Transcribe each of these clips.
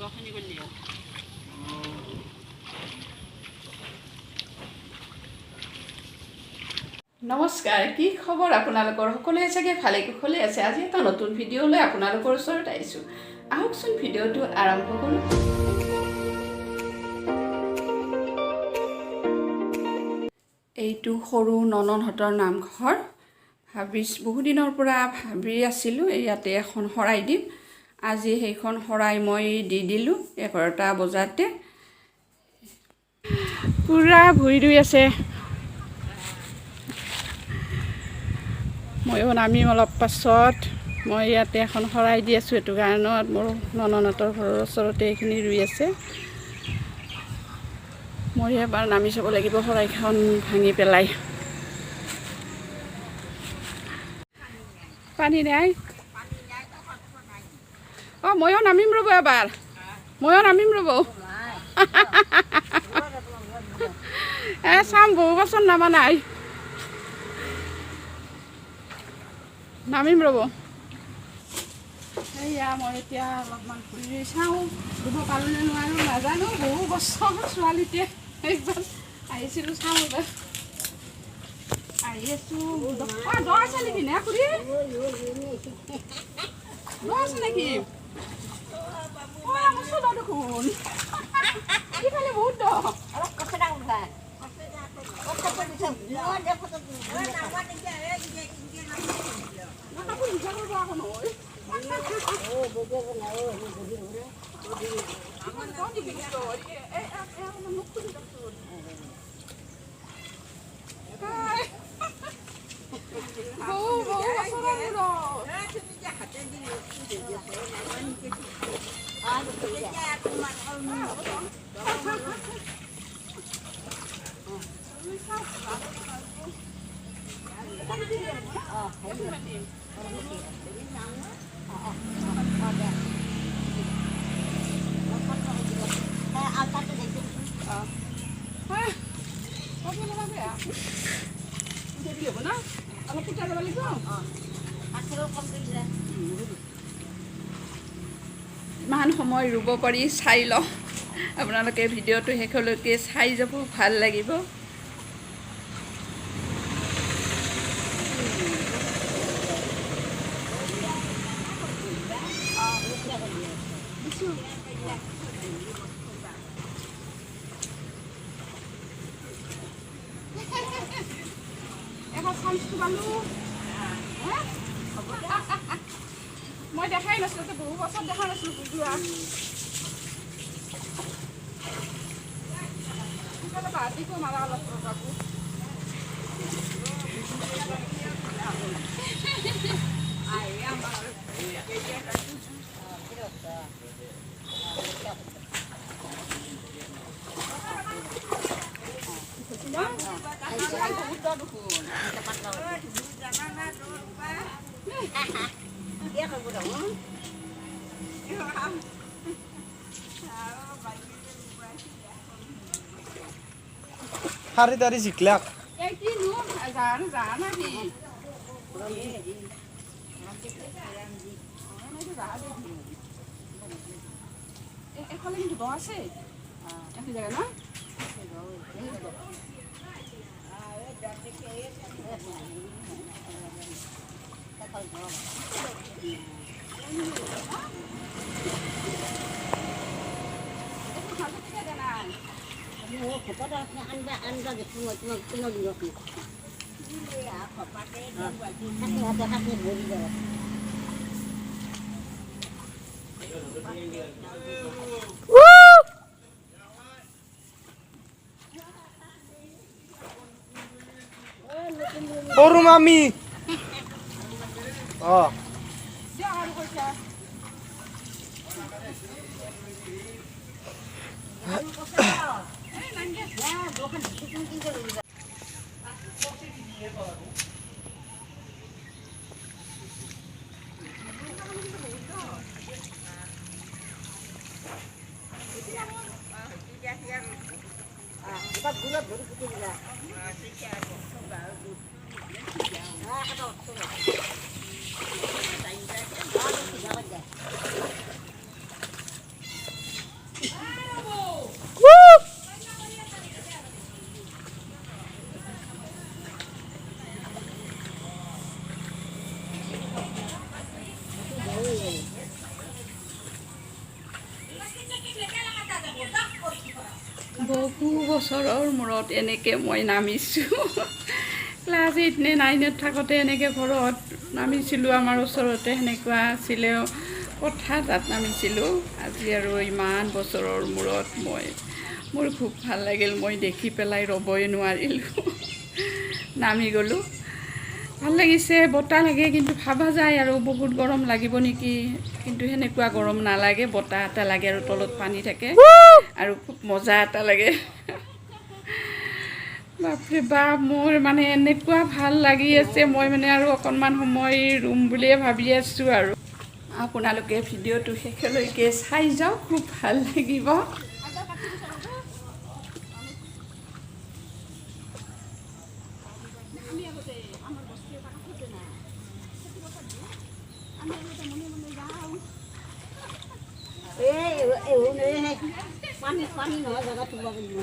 দহখিনি কৰিলে নমস্কাৰ, কি খবৰ আপোনালোকৰ? সকলোৱে চাগে ভালে কুশলে আছে। আজি এটা নতুন ভিডিঅ' লৈ আপোনালোকৰ ওচৰত আহিছোঁ। আহকচোন, ভিডিঅ'টো আৰম্ভ কৰোঁ। এইটো সৰু ননদহঁতৰ নামঘৰ। বহুদিনৰ পৰা ভাবি আছিলোঁ ইয়াতে এখন শৰাই দিম। আজি সেইখন শৰাই মই দি দিলোঁ 11টা বজাতে। পূৰা ভুঁই ৰুই আছে। ময়ো নামিম অলপ পাছত। মই ইয়াতে এখন শৰাই দি আছোঁ, সেইটো কাৰণত মোৰ ননদহঁতৰ ঘৰৰ ওচৰতে এইখিনি ৰুই আছে। মই এবাৰ নামি চাব লাগিব শৰাইখন ভাঙি পেলাই। পানী নাই। অঁ, ময়ো নামিম ৰ'ব এবাৰ, ময়ো নামিম ৰ'ব। এ চাম, বহু বছৰ নামা নাই। নামিম ৰ'ব। সেয়া মই এতিয়া অলপমান ঘূৰি চাওঁ, ৰুব পাৰোঁ নে নোৱাৰোঁ নাজানো। বহু বছৰ ছোৱালীতে একবাৰ আহিছিলোঁ। চাওঁ এবাৰ আহি আছোঁ। অঁ, দ আছে নেকি নে খুৰী? দ আছে নেকি? অঁ, মস্ত দ দেখোন সিফালে, বহুত দ। অলপ কচৰা উঠা। মই কাপোৰ ভিজা কৰিব আকৌ নহয়। ইমান দ নেকি বস্তু? এই, অকণমান মুখ খুলি দিয়কচোন। হাই। বহু বহু বছৰৰ মূৰত। হ'ব নালাগে। দেৰি হ'ব না, অলপ ফুটাই যাব লাগিব। ইমান সময় ৰুব পাৰি চাই লওঁ। আপোনালোকে ভিডিঅ'টো শেষলৈকে চাই যাব, ভাল লাগিব। এবাৰ চান্সটো পালোঁ। হে? মই দেখাই নাছিলোঁ, বহু বছৰ দেখা নাছিলোঁ বুজোৱা। সোনকালে বাহাতিকো মাৰা অলপ ৰ'বাকো। বহুত দ দেখোন। শাৰী তাৰি জিকলাক। এই কিনো জান জানা কি? এফালে কিন্তু দ আছে এখন জেগা না। সৰু মামী, অ। দিয়ক আৰু পইচা। বছৰৰ মূৰত এনেকৈ মই নামিছোঁ। ক্লাছ 8 নে 9ত থাকোঁতে এনেকৈ ঘৰত নামিছিলোঁ, আমাৰ ওচৰতে সেনেকুৱা আছিলে পথাৰ, তাত নামিছিলোঁ। আজি আৰু ইমান বছৰৰ মূৰত মোৰ খুব ভাল লাগিল। মই দেখি পেলাই ৰ'বই নোৱাৰিলোঁ, নামি গ'লোঁ। ভাল লাগিছে, বতাহ লাগে, কিন্তু ভাবা যায় আৰু বহুত গৰম লাগিব নেকি, কিন্তু সেনেকুৱা গৰম নালাগে, বতাহ এটা লাগে আৰু তলত পানী থাকে আৰু খুব মজা এটা লাগে। বাপৰে বাপ, মোৰ মানে এনেকুৱা ভাল লাগি আছে, মই মানে আৰু অকণমান সময় ৰুম বুলিয়ে ভাবি আছোঁ। আৰু আপোনালোকে ভিডিঅ'টো শেষলৈকে চাই যাওক, খুব ভাল লাগিব। পানী নোহোৱা জেগাত ৰুব লাগিব।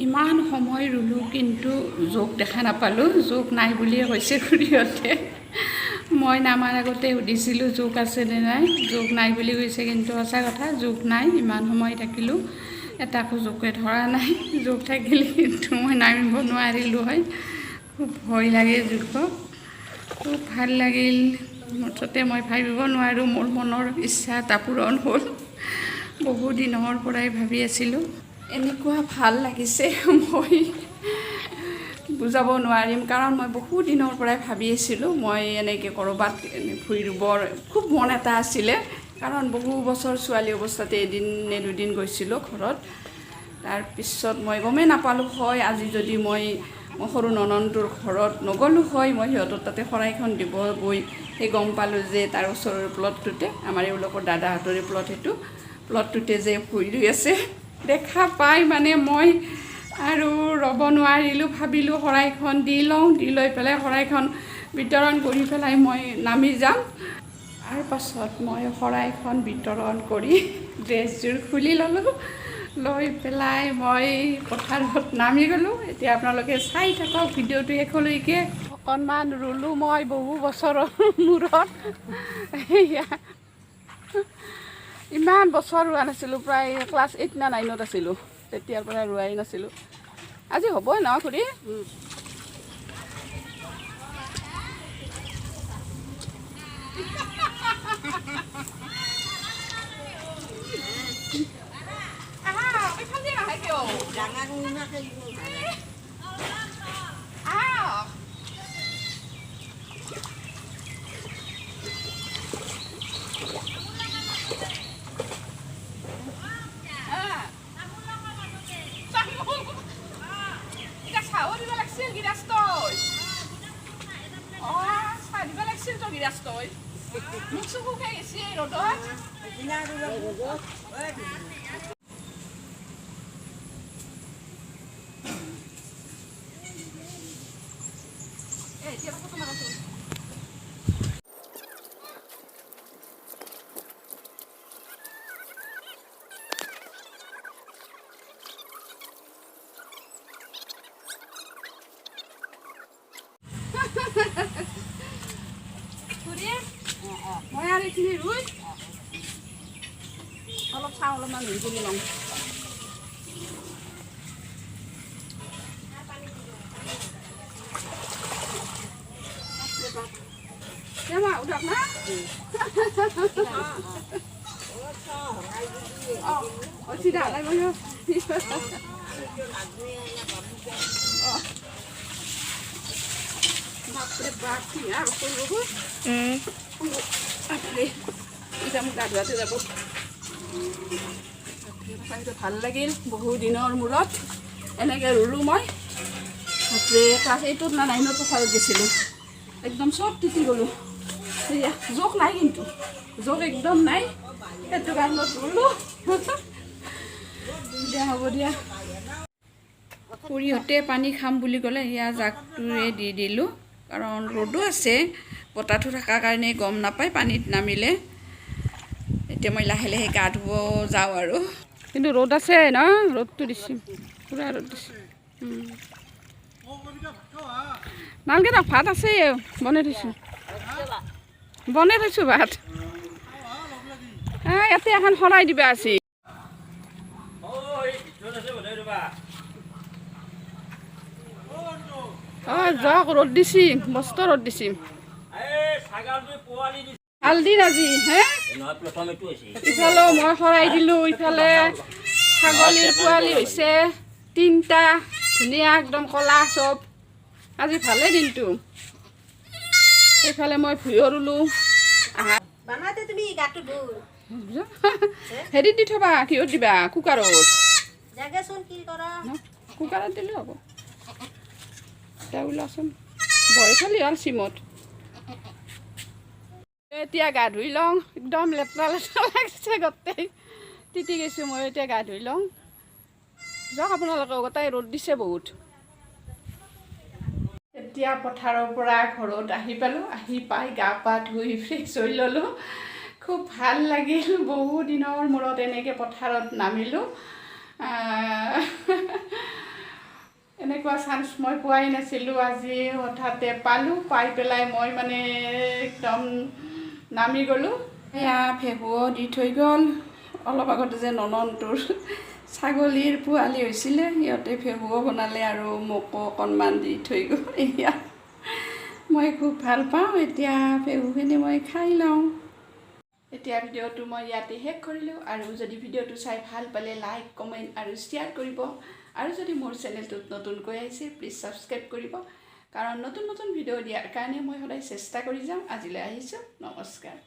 ইমান সময় ৰুলোঁ কিন্তু জোক দেখা নাপালোঁ, জোক নাই বুলিয়ে কৈছে খুৰীহঁতে। মই নামাৰ আগতে সুধিছিলোঁ জোক আছেনে নাই, জোক নাই বুলি কৈছে, কিন্তু সঁচা কথা জোক নাই। ইমান সময় থাকিলোঁ, এটাকো জোকে ধৰা নাই। জোক থাকিলে কিন্তু মই নামিব নোৱাৰিলোঁ হয়, খুব ভয় লাগে জোকক। খুব ভাল লাগিল, মুঠতে মই ভাবিব নোৱাৰোঁ, মোৰ মনৰ ইচ্ছা এটা পূৰণ হ'ল, বহু দিনৰ পৰাই ভাবি আছিলোঁ। এনেকুৱা ভাল লাগিছে মই বুজাব নোৱাৰিম, কাৰণ মই বহু দিনৰ পৰাই ভাবি আছিলোঁ মই এনেকৈ ক'ৰবাত ভুঁই ৰুবৰ খুব মন এটা আছিলে। কাৰণ বহু বছৰ ছোৱালী অৱস্থাতে এদিন নে দুদিন গৈছিলোঁ ঘৰত, তাৰপিছত মই গমেই নাপালোঁ হয় আজি যদি মই সৰু ননন্দটোৰ ঘৰত নগ'লোঁ হয়, মই সিহঁতৰ তাতে শৰাইখন দিব গৈ সেই গম পালোঁ যে তাৰ ওচৰৰ প্লটটোতে, আমাৰ এওঁলোকৰ দাদাহঁতৰে প্লট, সেইটো প্লটটোতে যে ভুঁই ৰুই আছে। দেখা পাই মানে মই আৰু ৰ'ব নোৱাৰিলোঁ, ভাবিলোঁ শৰাইখন দি লওঁ, দি লৈ পেলাই শৰাইখন বিতৰণ কৰি পেলাই মই নামি যাম। তাৰ পাছত মই শৰাইখন বিতৰণ কৰি ড্ৰেছযোৰ খুলি ল'লোঁ, লৈ পেলাই মই পথাৰত নামি গ'লোঁ। এতিয়া আপোনালোকে চাই থাকক ভিডিঅ'টো শেষলৈকে। অকণমান ৰুলোঁ মই বহু বছৰৰ মূৰত, ইমান বছৰ ৰোৱা নাছিলোঁ, প্ৰায় ক্লাছ 8 নে 9ত আছিলোঁ তেতিয়াৰ পৰা ৰোৱাই নাছিলোঁ। আজি হ'বই ন খুৰী? মই আৰু এইখিনি ৰুই অলপ চাওঁ, অলপমান ৰুই কৰি লওঁ। উঠক না। চিধা বাপৰে বাপ, কি আৰু কৰিব। বাপৰে, এতিয়া মোক গা ধোৱাতে যাব। ভাল লাগিল, বহু দিনৰ মূৰত এনেকৈ ৰুলোঁ মই। বাপৰে, ক্লাছ 8ত না 9ত পথাৰত গৈছিলোঁ, একদম চব তিতি গ'লোঁ। সেয়া জোক নাই, কিন্তু জোক একদম নাই। সেইটো কাৰণত ৰুলোঁ। দিয়া, হ'ব দিয়া। খুৰীহঁতে পানী খাম বুলি ক'লে, সেয়া জাগটোৰে দি দিলোঁ, কাৰণ ৰ'দো আছে, বতাহটো থকাৰ কাৰণে গম নাপায় পানীত নামিলে। এতিয়া মই লাহে লাহে গা ধুব যাওঁ আৰু। কিন্তু ৰ'দ আছে ন, ৰ'দটো দিছে, পূৰা ৰ'দ দিছে। নালগে দিয়ক, ভাত আছে, বনাই থৈছোঁ, বনাই থৈছোঁ ভাত। ইয়াতে এখন শৰাই দিবা আছে। অঁ, যাওক, ৰ'দ দিছি, মস্ত ৰ'দ দিছি। ভাল দিন আজি হে। ইফালেও মই শৰাই দিলোঁ, ইফালে ছাগলীৰ পোৱালি হৈছে 3টা, ধুনীয়া একদম ক'লা চব। আজি ভালে দিনটো। সেইফালে মই ভূঁইও ৰুলোঁ। হেৰিত দি থবা, কিহত দিবা? কুকাৰত, কুকাৰত দিলে হ'ব। ওলাচোন, বহাই থলি হ'ল চিমত। এতিয়া গা ধুই লওঁ, একদম লেতেৰা লেতেৰা লাগিছে, গোটেই তিতি গৈছোঁ মই। এতিয়া গা ধুই লওঁ। যাওক আপোনালোকে, গোটেই ৰ'দ দিছে বহুত। এতিয়া পথাৰৰ পৰা ঘৰত আহি পালোঁ। আহি পাই গা পা ধুই ফ্ৰেছ হৈ ল'লোঁ। খুব ভাল লাগিল, বহু দিনৰ মূৰত এনেকৈ পথাৰত নামিলোঁ। এনেকুৱা চান্স মই পোৱাই নাছিলোঁ, আজি হঠাতে পালোঁ। পাই পেলাই মই মানে একদম নামি গ'লোঁ। এয়া ফেহুও দি থৈ গ'ল। অলপ আগতে যে নননটোৰ ছাগলীৰ পোৱালি হৈছিলে, সিহঁতে ফেহুও বনালে আৰু মোকো অকণমান দি থৈ গ'ল। এয়া মই খুব ভাল পাওঁ। এতিয়া ফেহুখিনি মই খাই লওঁ। এতিয়া ভিডিঅ'টো মই ইয়াতে শেষ কৰিলোঁ। আৰু যদি ভিডিঅ'টো চাই ভাল পালে লাইক, কমেণ্ট আৰু শ্বেয়াৰ কৰিব। আৰু যদি মোৰ চেনেলটোত নতুনকৈ আহিছে, প্লিজ ছাবস্ক্ৰাইব কৰিব, কাৰণ নতুন নতুন ভিডিঅ' দিয়াৰ কাৰণে মই সদায় চেষ্টা কৰি যাম। আজিলৈ আহিছোঁ, নমস্কাৰ।